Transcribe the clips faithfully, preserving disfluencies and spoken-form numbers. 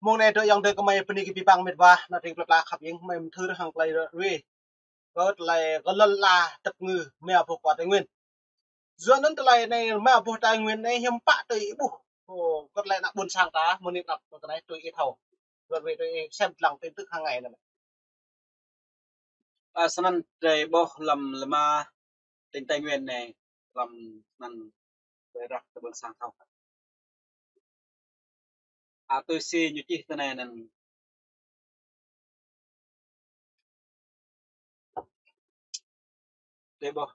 Mông anai tơ ayŏng adơi gơmơi bơni kơ abih bang mĕt wa, ană tring plơi pla khăp ing, gơmơi mơthưr hăng tơlơi ră ruai kơ tơlơi kơ lŏn ala tơpơngư mơ̆ng boh kơ Tây Nguyên. Yua anŭn tơlơi anai mơ̆ng boh Tây Nguyên anai hiư̆m pă tui ih ƀuh. Ơ, kơ tơlơi ană ƀôn sang ta, mơ̆ng anai tơlơi tui ih thâo. Yua anŭn tui ih sem lăng tin tức hàng ngày anai. Ơ, snăn drei ƀuh lăm lơma tỉnh Tây Nguyên anai, lăm snăn drei ră tơ ƀôn sang thâo. Ơ, tui si ñu čih tơ anai anŭn. Drei ƀuh.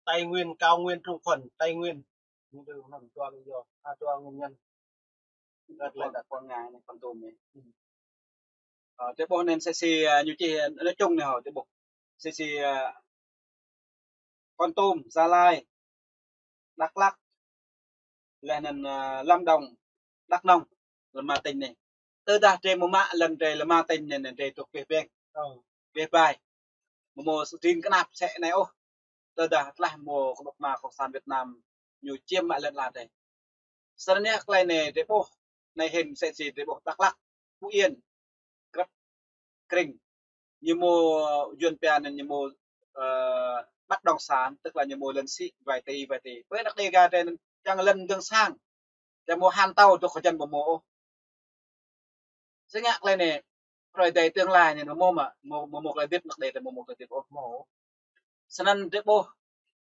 Tây Nguyên, Cao Nguyên, Trung Phần, Tây Nguyên. Ñu đơ năm dua lý do, à, dua nguyên nhân. Rất là Quảng, Quảng Ngãi anai, Kon Tum anai. Ơ, drei ƀuh anŭn sĕ si, ơ, ñu čih, ơ, nói chung anai hŏ, drei ƀuh. Sĕ si, ơ, Kon Tum, Gia Lai, Dak Lak, laih anŭn, ơ, Lâm Đồng, Đắk Nông, lơma tỉnh anai. Tơdah drei mơ̆ mă lŏn drei lơma tỉnh anai, anŭn drei dŏ bĕ bĕ. Ơ. Bĕ bai. Mơ̆ mơ̆ ring kơnăp sĕ anai ôh. Tơdah tơlơi mơ̆ kơnuk kơna Cộng sản Việt Nam ñu chiếm mă lŏn ala drei. Snăn yơh tơlơi anai drei ƀuh, anai hĭn sĕ si drei ƀuh Dak Lak, Phú Yên, Krăp Kring. Ñu mơ̆ Yuăn pia anŭn ñu mơ̆, ơ, bất động sản, tức là ñu mơ̆ lŏn sĭ, vài tỷ, vài tỷ. Pơ anăp Đêga drei anŭn čang lŏn dơ̆ng sang. Drei mơ̆ han tâo dŏ kơ jăn ƀu mơ̆ ôh. Sĭt ngă tơlơi anai, phrâo dai tương lai anai mơ̆ mơ̆, mơ̆, mơ̆, mơ̆ tơlơi hơdip anăp Đêga drei mơ̆ mơ̆ tơlơi hơdip ôh. Mơ̆. Snăn drei ƀuh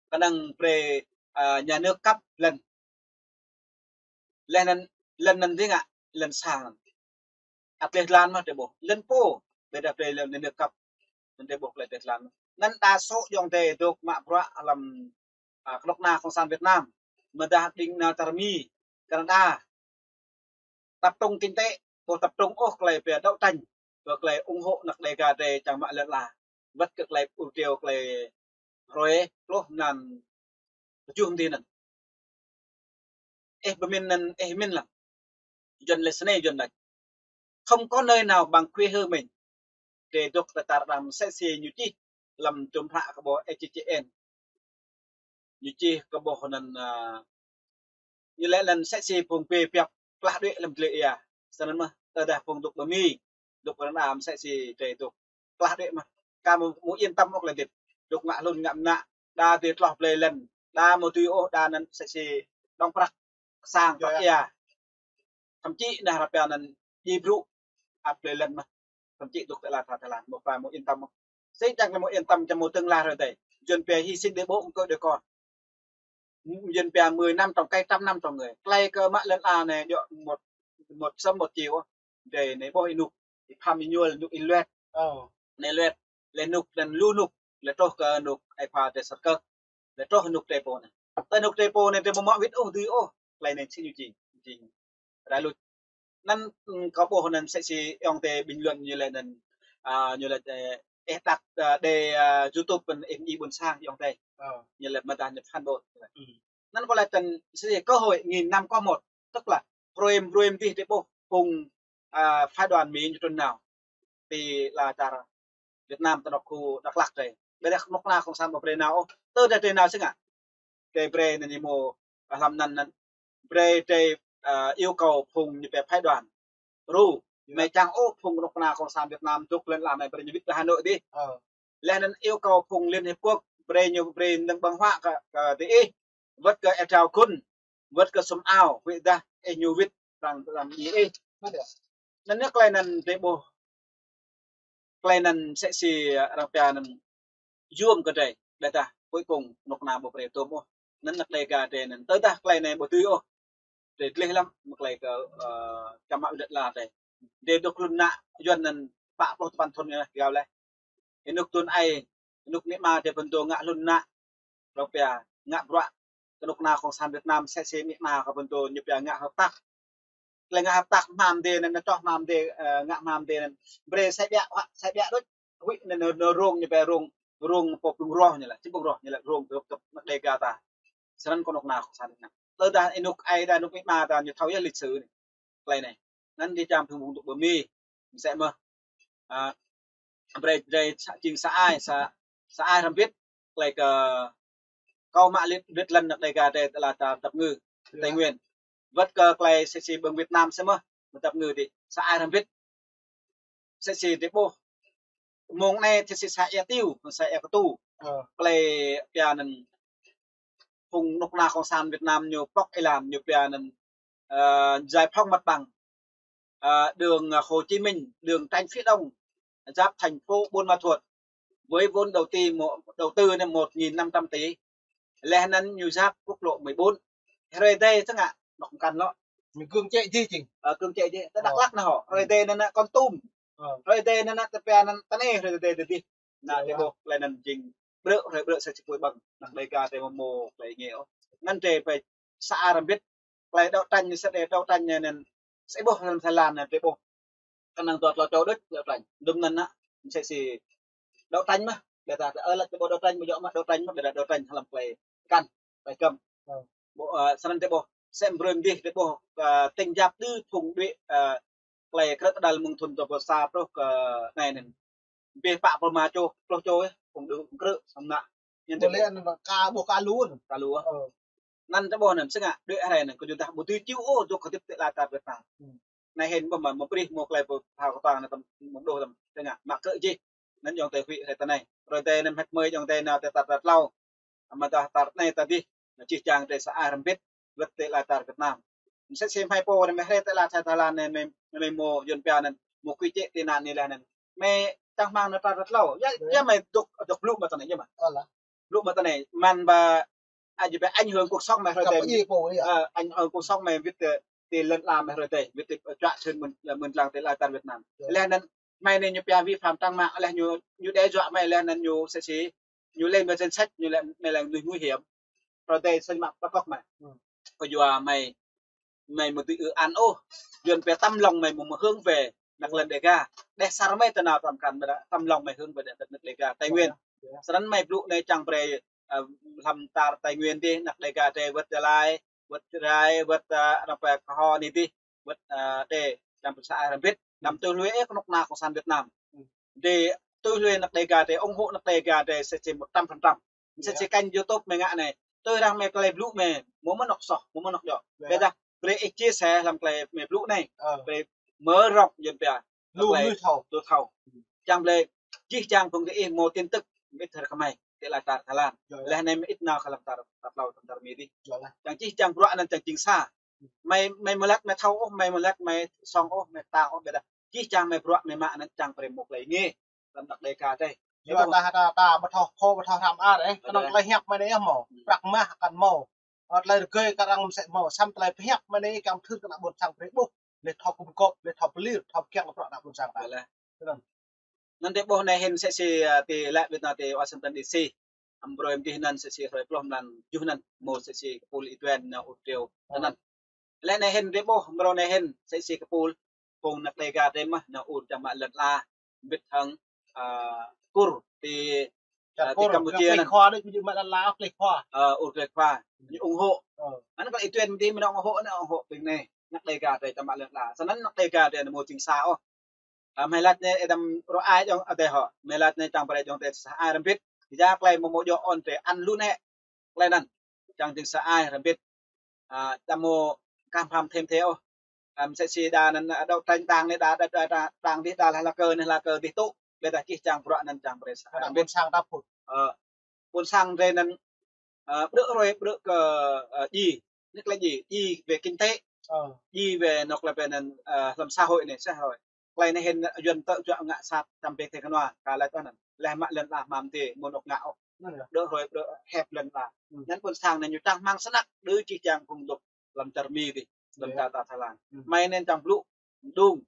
kơnơ̆ng brei, ơ, nhà nước cấp lŏn. Laih anŭn lŏn anŭn dih ngă, lŏn sang. Ăt tơlơi tlan mơ̆ drei ƀuh. Lŏn pô, ƀiădah brei lŏn nhà nước cấp. Anŭn drei ƀuh tơlơi tlan. Anŭn đa số ayŏng adơi dŏ mă bruă lăm, ơ, kơnuk kơna Cộng sản Việt Nam. Mơ̆ dah đing nao čar Mi, Canada. Tập trung kinh tế, ƀu tập trung ôh tơlơi pia đấu tranh, kơ tơlơi ủng hộ anăp Đêga drei čang mă lŏn ala. Wơ̆t kơ tơlơi ur triu tơlơi hruê pluh mlan tơjuh mơ̆ng anai. Ih pơmĭn anŭn, ih pơmĭn lăng. Yuăn laĭ snei, Yuăn laĭ: Không có nơi nào bằng quê hương mình. Drei dŏ tơ čar Đêga sĕ si ñu čih lăm čum hră kơ ƀuh E C C N. Ñu čih kơ ƀuh anŭn, ơ, ñu laĭ anŭn sĕ si phung pê piăp klah đuĕ lăm dlê ia. Snăn mơ̆, tơdah phung dŏ pơ Mi, dŏ pơ Canada sĕ si drei dŏ klah đuĕ mơ̆. Ka mơ̆, mơ̆ yên tâm ôh tơlơi hơdip. Dŏ ngă hlŭn ngă mơnă, đa dih tloh blơi lŏn, đa mơ̆ tui ôh, đa anŭn sĕ si đŏng prăk sang prăk ia. Thậm chí anai ră pia anŭn djai brŭ ăt blơi lŏn mơ̆. Thậm chí dŏ tơ ala tha Thái Lan, mơ̆ pă mơ̆ yên tâm mơ̆. Sĭt čang mơ̆ yên tâm čang mơ̆ tương lai ră tơi. Yuăn pia hy sinh để bố, mơ ơmơi để con. Yuăn pia mười năm trồng cây, trăm năm trồng người. Tơlơi kơ mă lŏn ala anai djŏ một, một sớm một chiều. Drei anai ƀuh ênuk, ih pham ih ñuôl, ênuk ih luet. Ơ. Anai luet, lĕ ênuk anŭn lu ênuk, lĕ truh kơ ênuk ai pha drei sat kơ. Lĕ truh ênuk drei pô anai. Tơ ênuk drei pô anai drei ƀu mă wĭt ôh, dưi ôh. Tơlơi anai sĭt ñu čih, čih. Rai luč. Anŭn, ơ, kâo ƀuh anŭn sĕ si ayŏng adơi bình luận ñu laĭ anŭn, ơ, ñu laĭ, ơ, ih đăng, ơ, đe, ơ, YouTube anŭn ih mơñi ƀôn sang ayŏng adơi. Ơ. Ñu laĭ mơ̆ dah ñu phản bội. Ơ. Anŭn kâo laĭ tơ̆n sĕ si cơ hội nghìn năm có một, tức là hruê, hruê dih drei ƀuh phung, ơ, phái đoàn Mi ñu trŭn nao ti ala čar Việt Nam tơ anŏ khu Dak Lak drei. Ƀiădah kơnuk kơna Cộng sản ƀu brei nao ôh. Tơdah drei nao sĭt ngă. Drei brei anŭn ñu mơ̆, ơ, hlăm anŭn anŭn. Brei drei, ơ, yêu cầu phung ñu pia phái đoàn. Ru, mơ̆ čang ôh phung kơnuk kơna Cộng sản Việt Nam dŏ lŏn ala anai brei ñu wĭt kơ Hà Nội dih. Ơ. Laih anŭn yêu cầu phung Liên Hiệp Quốc brei ñu brei nơ̆ng ƀơ̆ng huă kơ, kơ dih ih. Wơ̆t kơ êa drao khŭn, wơ̆t kơ sum ao, huĭ dah ih ñu wĭt arăng, arăng djai ih. Anŭn yơh tơlơi anŭn drei ƀuh. Tơlơi anŭn sĕ si arăng pia anŭn yuôm kơ drei, ƀiădah cuối cùng kơnuk kơna ƀu brei tuôm ôh. Anŭn anăp Đêga drei anŭn tơdah tơlơi anai ƀu dưi ôh. Drei gleh lăm mơ̆ tơlơi kơ, ơ, čang mă lŏn ala drei. Drei dŏ hlŭn nă Yuăn anŭn pă pluh tơpăn thŭn anai gao laih. Ênuk tuan ai, ênuk amĭ ama drei pơtô ngă hlŭn nă. Rŏng pia ngă bruă kơnuk kơna Cộng sản Việt Nam sĕ si amĭ ama kơ pơtô ñu pia ngă hợp tác. Tơlơi ngă hợp tác hmam dih anŭn, nao čoh hmam dih, ơ, ngă hmam dih anŭn. Brei sai ƀiă, sai ƀiă đôč. Huĭ anŭn, anŭn, anŭn rông ñu pia rông, rông pô pơrŭng roh ñu laĭ, či pơrŭng roh ñu laĭ, rông kơ, kơ anăp Đêga ta. Snăn kơnuk kơna Cộng sản Việt Nam. Tơdah ênuk ai đa ênuk amĭ ama ta ñu thâo yơh lịch sử anai. Tơlơi anai. Anŭn dih čang phung dŏ pơ Mi. Mơsĕ mơ̆. Ơ, brei, brei sa, jing sa ai, sa, sa ai hrăm bĭt, tơlơi kơ Kâo mă lĕ lĕ lăn anăk Đêga drei tơlơi ta tăp ngư Tây Nguyên. Wơ̆t kơ tơlơi sĕ si ƀing Việt Nam sĕ mơ̆, mơ̆ tăp ngư dih. Sa ai hrăm bĭt. Sĕ si drei ƀuh. Mơ̆ng anai sĕ si sa ia tiu, sa ia kơtu. Tơlơi pia anŭn phung anŭk na Cộng sản Việt Nam ñu pŏk êlan ñu pia anŭn, ơ, giải phóng mặt bằng, ơ, đường, ơ, Hồ Chí Minh, đường Tránh Phía Đông, giáp thành phố Buôn Ma Thuột, với vốn đầu tư một, đầu tư anai một nghìn năm trăm tỷ. Laih anŭn ñu giáp quốc lộ mười bốn. Hrơi dih tơngă, anŏ mơkăn lŏ. Ñu kơ̆ng čĕ dih jing. Ơ, kơ̆ng čĕ dih. Tơ Dak Lak anai hŏ. Hrơi dih anŭn anai Kon Tum. Hrơi dih anŭn anai tơ pia anŭn tơ anai hrơi dih dih dih. Anŭn drei ƀuh tơlơi anŭn jing brơi, hrơi brơi sa čipui ƀăng. Anăk Đêga drei mơ̆ mơ̆ tơlơi ngă ôh. Anŭn drei pơ̆ sa ai hrăm bĭt. Tơlơi đấu tranh ñu sĕ đe đấu tranh ñu anŭn. Sĕ ƀuh lăm Thái Lan anŭn drei ƀuh. Kơnơ̆ng dua tlâo čô đôč đấu tranh. Dŭm anŭn anŭn. Sĕ si đấu tranh mơ̆. Ƀiă ta, ơ, lăi ta ƀuh đấu tranh, ƀu djơ̆ mă đấu tranh mơ̆, ƀiă ta đấu tranh hlăm tơlơi kăn, tơlơi kơ̆m. Ƀuh, ơ, snăn drei ƀuh. Sĕ brơi dih drei ƀuh, ơ, tơ̆ng jăp đơ phung đuaĭ, ơ, tơlơi krư̆ kơđăl mơ̆ng thŭn dua pluh sa truh kơ anai anŭn. Ƀiă pă pluh rơma čô, pluh čô, ơ, phung đuaĭ phung krư̆, samơ̆ anŭn. Ñu drei ƀuh. Ka ƀuh ka lu anŭn. Ka lu, ơ. Anŭn drei ƀuh anŭn, sĕ ngă, đuaĭ hrơi anŭn, kơ ñu dah ƀu dưi čiu ôh, dŏ kơ hơdip tơlơi ta Việt Nam. Anai hĭn ƀuh mơ̆, mơ̆ brơi mơ̆ tơlơi ƀu thâo kơ tơ̆ng anŭn tơ̆m mơ̆ng đôč tơ̆m, sĕ ngă, mă kơ jih. Anŭn ayŏng adơi huĭ hrơi tơ anai. Hrơi dih anŭn mơak mơ̆ ayŏng adơi nao tơ tar tar tlâo. Amăng tơ tar anai ta dih, anŭn jih jang drei sa ai hrăm bĭt, wơ̆t tơlơi ta Việt Nam. Mơsĕ si hmei pô anai mơ̆ hrơi tơlơi ta Thái Lan anai mơ̆, mơ̆ mơ̆ ayŏng adơi anŭn, mơ̆ kơ čĕ tơnăn anai laih anŭn. Mơ̆ čang hmang nao tar tar tlâo. Yua, yua mơ̆ dŏ, dŏ blŭ mơ̆ tơ anai yua mơ̆. Blŭ mơ̆ tơ anai, mơ̆n ƀă, a, jih ƀă ảnh hưởng cuộc sống mơ̆ hrơi dih. Ơ, ảnh hưởng cuộc sống mơ̆ wơ̆t tơ, tơ lŏn ala mơ̆ hrơi dih, wơ̆t tơ, ơ, čuă sưn mơ̆n, mơ̆n lăng tơlơi ta Việt Nam. Laih anŭn, hmei anai ñu pia vi phạm trang mạng, laih ñu, ñu đe dọa hmei, laih anŭn ñu sĕ si, ñu lên vào danh sách, ñu lên, hmei lăng người nguy hiểm. Hrơi dih sĕ mă pơkŏk hmei. Kơ yua hmei, hmei mơ̆ dưi ư an ôh. Yuan pia tấm lòng hmei mơ̆ mơ̆ hướng về anăk lăn Đêga. Đeh asar hmei tơ nao tơ̆m kăn ƀiă, tấm lòng hmei hướng về anăk Đêga, Tây Nguyên. Snăn hmei blŭ anai čang brơi, ơ, hlăm tar Tây Nguyên dih, anăk Đêga drei wơ̆t Gia Lai, wơ̆t Rai, wơ̆t, ơ, anăp kơ hŏ anai dih, wơ̆t, ơ, drei, čang brơi sa ai hrăm bĭt, anăm tui hlue ôh kơnuk kơna Cộng sản Việt Nam. Drei tui hlue anăk Đêga drei, ủng hộ anăk Đêga drei sĕ si một trăm phần trăm. Mơsĕ si kênh YouTube hmei ngă anai. Tui arăng hmei tơlơi blŭ hmei, mơ̆ mơnŏk soh, mơ̆ mơnŏk djŏ. Ƀiă dah, brơi ih chia sẻ hlăm tơlơi hmei blŭ anai. Brơi mơ̆ rŏk yuan pia. Lu, tơlơi lu thâo. Lu thâo. Čang brơi, jih jang phung dih ih mơ̆ tin tức, mơ̆ ih thâo kơ hmei, tơlơi ta Thái Lan. Laih anai mơ̆ ih nao kơ hlăm tar, tar tlâo, tar mi dih. Čang jih jang bruă anŭn čang jing sa. Hmei, hmei mơ̆ laĭ hmei thâo ôh, hmei mơ̆ laĭ hmei sŏng ôh, hmei ta ôh, ƀiă dah. Jih jang hmei bruă hmei mă anŭn čang brơi mơ̆ tơlơi ngă. Lăm anăk Đêga drei. Yua ta, ta, ta ƀu thâo, khŏ ƀu thâo hrăm ar, ơ. Kơnơ̆ng tơlơi hiăp hmei anai mơ̆. Prăk mah kăn mơ̆. Ơ, tơlơi rơgơi kơ arăng mơsĕ mơ̆. Samơ̆ tơlơi pơhiăp hmei anai kiăng thâo kơ ană ƀôn sang drei ƀuh. Lĕ thâo kơmkŏp, lĕ thâo pơlir, thâo kiăng bruă ană ƀôn sang ta. Anŭn. Anŭn drei ƀuh anai hĭn sĕ si, ơ, tơ lĕ Việt Nam tơ Washington D C. Amăng hrơi dih anŭn sĕ si hrơi pluh mlan tơjuh anŭn. Mơ̆ sĕ si kơpul Y Tuen nao ur triu. Anŭn. Laih anai hĭn drei ƀuh, mrô anai hĭn, sĕ si kơpul, phung anăk Đêga drei mơ̆, nao ur čang mă lŏn ala, bĭt hăng, ơ, Kur, ti, ơ, ti Campuchia anŭn. Klei khua đôč, mă lŏn ala, klei khua. Ơ, ur klei khua. Ñu ủng hộ. Anŭn kơ Y Tuen ti mơ̆ nao ủng hộ, anŭn ủng hộ ƀing anai. Anăk Đêga drei čang mă lŏn ala. Snăn anăk Đêga drei anŭn mơ̆ jing sa ôh. Ơ, hmei laĭ anai, ơ, đăm rŏ ai ayŏng adơi hŏ. Hmei laĭ anai čang brơi ayŏng adơi sa ai hrăm bĭt. Yua klei mơ̆ mơ̆ djŏ ôn drei ăn lu anai. Klei anŭn. Čang jing sa ai hrăm bĭt. Ơ, čang mơ̆ kăm pham thêm thê ôh. Ơ, mơsĕ si đa anŭn, ơ, đấu tranh đảng anai đa, đa, đa, đa, đảng dih đa lah, lah kơ anai lah kơ dih tŭ. Ƀiă dah jih jang bruă anŭn čang brơi sa ai hrăm bĭt. Ơ, ƀôn sang drei anŭn, ơ, ƀrư̆ hrơi ƀrư̆ kơ, ơ, djai. Anai klei djai, djai về kinh tế. Djai về anŏ klei pơnăn, ơ, hlăm xã hội anai, xã hội. Klei anai hĭn yuan tơ̆ juă ngă sat čăm bê thê kơnua, ka laĭ tơ anŭn. Laih mă lŏn ala hmam dih, mơ̆ anŏ ngă ôh. Ƀrư̆ hrơi ƀrư̆ hiăp lŏn ala. Anŭn ƀôn sang anai ñu čang hmang snăk, đơ jih jang phung dŏ hlăm čar Mi dih, hlăm čar ta Thái Lan. Hmei anai čang blŭ, mơđung,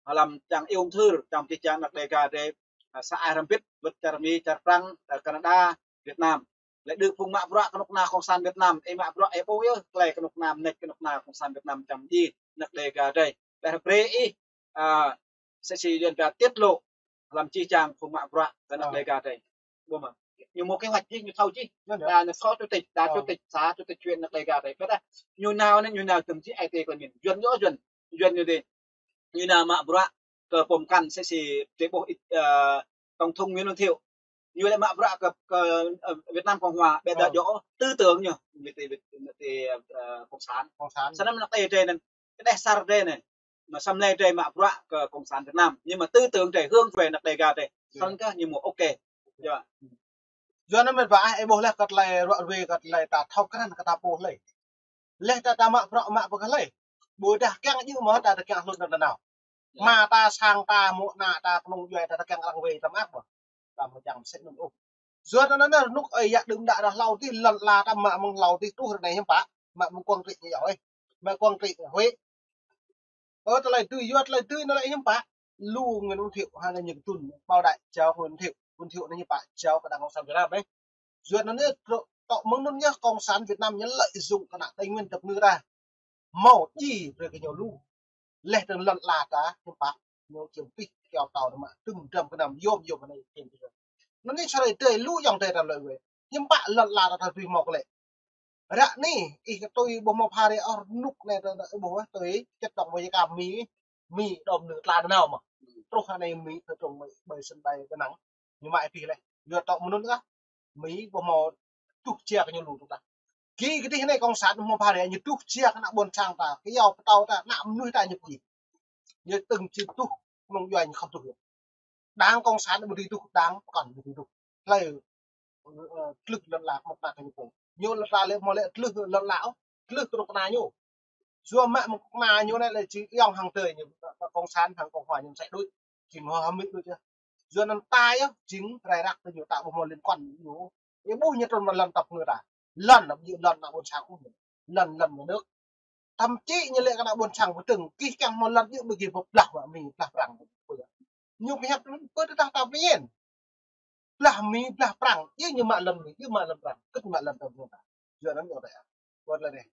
hlăm čang iâu mơthưr, čang jih jang anăk Đêga drei, ơ, sa ai hrăm bĭt, wơ̆t čar Mi, čar Prăng, ơ, Canada, Việt Nam. Lĕ đơ phung mă bruă kơnuk kơna Cộng sản Việt Nam, ih mă bruă ih ƀuh yơh, klei kơnuk kơna, mơneč kơnuk kơna Cộng sản Việt Nam čang djai, anăk Đêga drei. Ƀiă brơi ih, ơ, sĕ si yuan pia tiết lộ, hlăm jih jang phung mă bruă kơ anăk Đêga drei. Ƀuh mơ̆. Ñu mơ̆ kế hoạch jih, ñu thâo jih. Đa ñu phó chủ tịch, đa chủ tịch xã, chủ tịch huyện anăk Đêga drei. Ƀiă dah, ñu nao anai, ñu nao tơ̆m jih ai tiê klei mĭn. Yuan yơh yuan. Yuan ñu dih. Ñu nao mă bruă kơ pô mơkăn sĕ si drei ƀuh, ơ, tổng thống Nguyễn Văn Thiệu. Ñu lĕ mă bruă kơ, kơ, ơ, Việt Nam Cộng Hòa, ƀiădah djơ̆ ôh, tư tưởng ñu, mơ̆ng ti, mơ̆ng ti, ơ, cộng sản. Cộng sản. Snăn mơ̆ng anăp tơ drei anăn, kơ đeh asar drei anai. Mă samơ̆ drei mă bruă kơ cộng sản Việt Nam. Nhưng mà tư tưởng drei, hướng về anăp Đêga drei. Snăn kơ ñu mơ̆ ok. Yơh. Yua anăn mĕt wa ah, ih ƀuh leh kơ tơlơi ruă ruê, kơ tơlơi ta thâo krăn, kơ ta pô hlei. Leh ta, ta mă bruă mă pơkă hlei. Ƀôdah kiăng djơ̆ mơ̆ ta, ta kiăng hlŭn ta nao. Ama ta, sang ta, mô̆ ană ta, kơnung djuai ta, ta kiăng arăng wai ta mă bruă. Ta mă jăng sĭt anăn ôh. Yua anăn anăn rơnŭk ơi yă đưm đă ră hlâo dih, lŏn ala ta mă mơ̆ng hlâo dih truh ră anai hiư̆m pă. Mă mơ̆ng Quảng Trị ñu yơh ơi. Mă Quảng Trị, Huế. Ơ, tơlơi dưi, yua tơlơi dưi anăn lĕ hiư̆m pă. Lu Nguyễn Văn Thiệu, hăng ñu kơtưn, bao đại jao Nguyễn Thiệu, Nguyễn Thiệu anăn hiư̆m pă, jao kơ đảng cộng sản Việt Nam ƀĕ. Yua anăn anei, tơ-, tơ mơ̆ng anŭn yơh, cộng sản Việt Nam ñu lợi dụng kơ ană Tây Nguyên dăp ngư ta. Hmâo djai brơi kơ ñu lu. Leh dơ̆ng lŏn ala ta, hiư̆m pă, ñu čiêm pih, kiao tao anăn mă, tŭm dram kơ năm, yôm yôm anai čiêm pih. Anăn anei sa hrơi tơdơi lu ayŏng adơi ta lơi wai. Hiư̆m pă lŏn ala ta, ta dưi hmâo kơ lĕ. Ră anei, ih kơ tui ƀuh hmâo pha rê ôh, rơnŭk anai ta, ta ƀuh, ơ, tui čĕt tŏng ƀơi ka Mi, Mi đom nư tla nao mơ̆. Truh anai Mi tơ trong ƀơi, ƀơi sân bay Đà Nẵng. Ñu mă pih leh. Yua tơ mơ̆ng anŭn kah. Mi ƀuh hmâo tuh jia kơ ñu lu tŭ ta. Ki kơ dih anai cộng sản hmâo pha rê ñu tuh jia kơ ană ƀôn sang ta. Kơ yua pơtao ta, ană mơnuih ta ñu pơjing. Ñu tơ̆ng či tuh, kơnung djuai ñu khŏm tuh. Đảng cộng sản ƀu dưi tuh, đảng pơkŏn ƀu dưi tuh. Hlơi, ơ, tlưh lŏn ala mơ̆ng ta kơ ñu pô. Ñu lŏn ala lĕ hmâo lĕ tlưh lŏn ala ôh, tlưh kơnuk kơna ñu. Yua mă mơ̆ng kơna ñu anai lĕ či ayŏng hăng adơi ñu, cộng sản hăng cộng hòa ñu sĕ đuaĭ. Jing hơmĭt đuaĭ yơh. Yua anăn ta yơh, jing rai răk tơ ñu ta ƀu hmâo liên quan ñu. Ih ƀuh ñu trŭn mă lŏn dăp ngư ta. Lŏn, ƀu djơ̆ lŏn ană ƀôn sang ôh. Lŏn, lŏn nhà nước. Thậm chí ñu lĕ kơ ană ƀôn sang pơtưng, gih kiăng hmâo lŏn djơ̆ ƀu gih pơblah mă Mi, blah Prăng. Ñu pơhiăp anŭn, pơ tơdah ta pơmĭn. Blah Mi, blah Prăng, djơ̆ ñu mă lŏn Mi, djơ̆ mă lŏn Prăng, kơ̆t mă lŏn ta ƀu ta. Yua anăn yơh ta. Wơ̆t lĕ anei.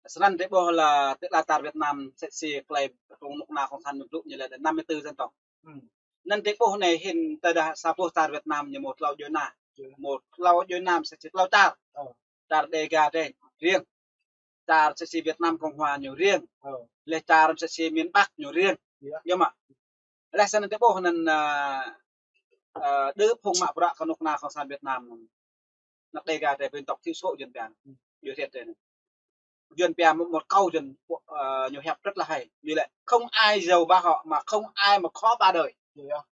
Snăn drei ƀuh lĕ ti ala čar Việt Nam, sĕ si klei kơnuk kơna cộng sản ñu blŭ ñu lĕ năm mươi tư dân tộc. Anăn drei ƀuh anei hĭn tơdah sa boh čar Việt Nam ñu mâo tlâo djuai ania. Mâo tlâo djuai ania, sĕ si tlâo čar. Čar Đêga drei riêng. Čar sĕ si Việt Nam Cộng Hòa ñu riêng. Leh čar sĕ si miền Bắc ñu riêng. Yơh mă. Leh snăn drei ƀuh anăn, ơ, ơ, đơ phung mă bruă kơnuk kơna cộng sản Việt Nam. Anăp Đêga drei dân tộc thiểu số Yuăn pia. Yuăn pia một, một câu Yuăn, ơ, ñu hiăp rất là hay. Ñu lĕ không ai giàu ba họ mà không ai mà khó ba đời.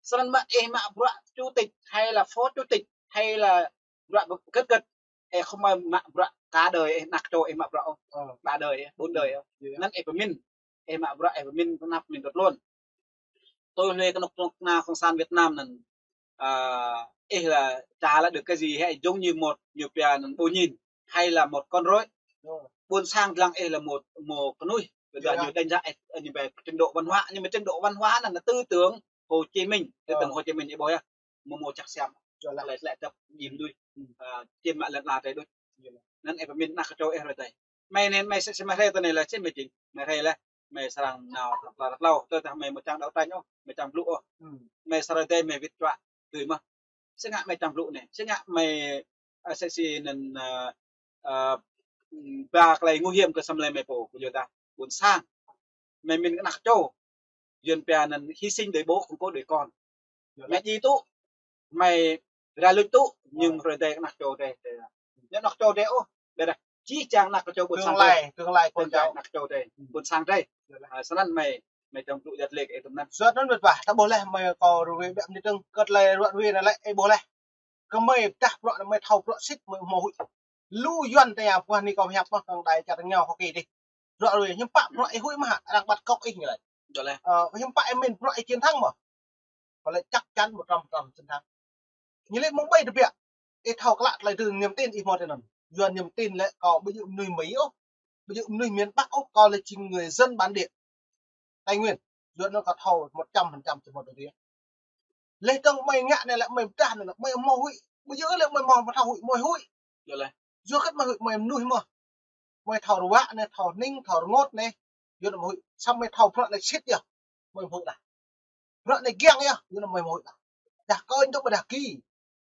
Snăn mă ih mă bruă chủ tịch hay là phó chủ tịch hay là bruă kơ̆t kơ̆t, ih khŏm mă bruă cả đời, ih ană čô ih mă bruă ôh. Ba đời, bốn đời. Anăn ih pơmĭn, ih mă bruă, ih pơmĭn tơnap mĭn kơ̆t lŏn. Tui hlue kơnuk kơna cộng sản Việt Nam anăn, ơ, ih là trả lại được cái gì hĕ, giống như một, ñu pia anăn bô nhin, hay là một con rối. Ƀôn sang dlăng ih là một, một kơnuih. Bây giờ ñu đánh giá ih, ñu ƀai trình độ văn hóa, nhưng mà trình độ văn hóa anăn là tư tưởng Hồ Chí Minh, tư tưởng Hồ Chí Minh ih ƀuh yơh. Mơ̆ mâo čăk siam. Lĕ, lĕ dăp jim đuaĭ. Ơ, čiêm mă lŏn ala drei đuaĭ. Anăn ih pơmĭn ană čô ih rai tơi. Mơi anei, mơi sĕ si mơi rai tơ anei lĕ, sĕ mơi jing. Mơi rai lĕ, mơi srăng nao tlâo tlâo. Tơdah mơi mơ̆ čang đấu tranh ôh, mơi čang blŭ ôh. Mơi sa hrơi tơi mơi wĭt čuă dưi mơh. Sĕ ngă mơi čang blŭ anei, sĕ ngă mơi, ơ, sĕ si anăn, ơ, ơ, ba klei nguy hiểm kơ samơ̆ lĕ mơi pô, kơ yua dah ƀôn sang. Mơi mĭn kơ ană čô. Yuăn pia anăn hy sinh để bố, không có để con. Mơi djai tŭ, mơi rai luč tŭ, nhưng hrơi tơi kơ ană čô drei, drei. Ñu ană čô drei ôh, ƀiădah jih jang ană čô ƀôn sang drei. Tương lai, tương lai con cháu. Ană čô drei, ƀôn sang drei. Ơ, snăn mơi, mơi čang blŭ yăt lĕ kơ ih tŭm anăn. Yua anăn mĕt wa, ta ƀuh leh, mơi kâo ruai ƀiă mơ̆ng anei dơ̆ng, kơ tơlơi ruă ruê anăn lĕ, ih ƀuh leh. Kơ mơi pơdah bruă, mơi thâo bruă sĭt, mơi hmâo huĭ. Lu Yuăn ta ya pơdah anei kâo hiăp mơh, kơ đai čar ñu hŏk kơ dih. Bruă ruê, hiư̆m pă bruă ih huĭ mơh, arăng bắt cóc ih ñu lĕ. Ơ, hiư̆m pă ih mĭn bruă ih chiến thắng mơh. Kâo lĕ chắc chắn một trăm phần trăm chiến thắng. Ñu lĕ mơ̆ng ƀai tơbiă. Ih thâo klă tơlơi tui niềm tin ih hmâo tui anăn. Yua niềm tin lĕ kâo ƀu djơ̆ mơnuih Mi ôh. Ƀu djơ̆ mơnuih miền Bắc ôh, kâo lĕ jing người dân bản địa. Tây Nguyên. Yua anăn kâo thâo một trăm phần trăm či hmâo tơlơi tui. Leh dơ̆ng mơi ngă anei lĕ mơi pơdah anei lĕ mơi hmâo huĭ. Ƀu djơ̆ lĕ mơi hmâo, mơi thâo huĭ, mơi huĭ. Yua leh. Yua kơ mơi huĭ, mơi mơnuih mơh. Mơi thâo ruă anei, thâo hning, thâo rơngot anei. Yua anăn mơi huĭ. Samơ̆ mơi thâo bruă anei sĭt yơh. Mơi huĭ dah. Bruă anei giăng yơh, yua anăn mơi hmâo huĭ dah. Dah kơ ñu ƀiădah ki.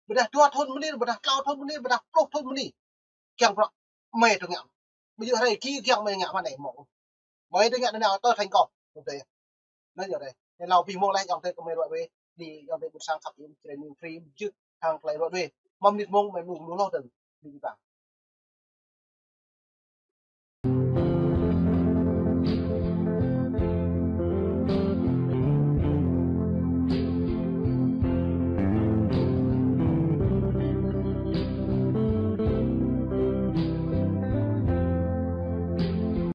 Ƀiădah dua thŭn mơ̆ng anei, ƀiădah tlâo thŭn mơ̆ng anei, ƀiădah pluh thŭn mơ̆ng anei. Giăng bruă mơi tơ ngă. Ƀu djơ̆ hrơi ki giăng mơi ngă mơ̆ng anei mơ̆. Mơi tơ ngă anei nao tơ thành công. Anăn yơh. Anăn yơh dih. Anei hlâo abih mông leh ayŏng adơi kơ mơi ruă ruê. Dih ayŏng adơi ƀôn sang khăp yơh, čơrei mơ̆ng free mơ̆ jơ̆. hăng tơlơi ruă đuaĭ. Mơ̆ng mơnit mông, mơ̆ng mơnit lu lô tơ̆ng. Mơnit ƀing ta.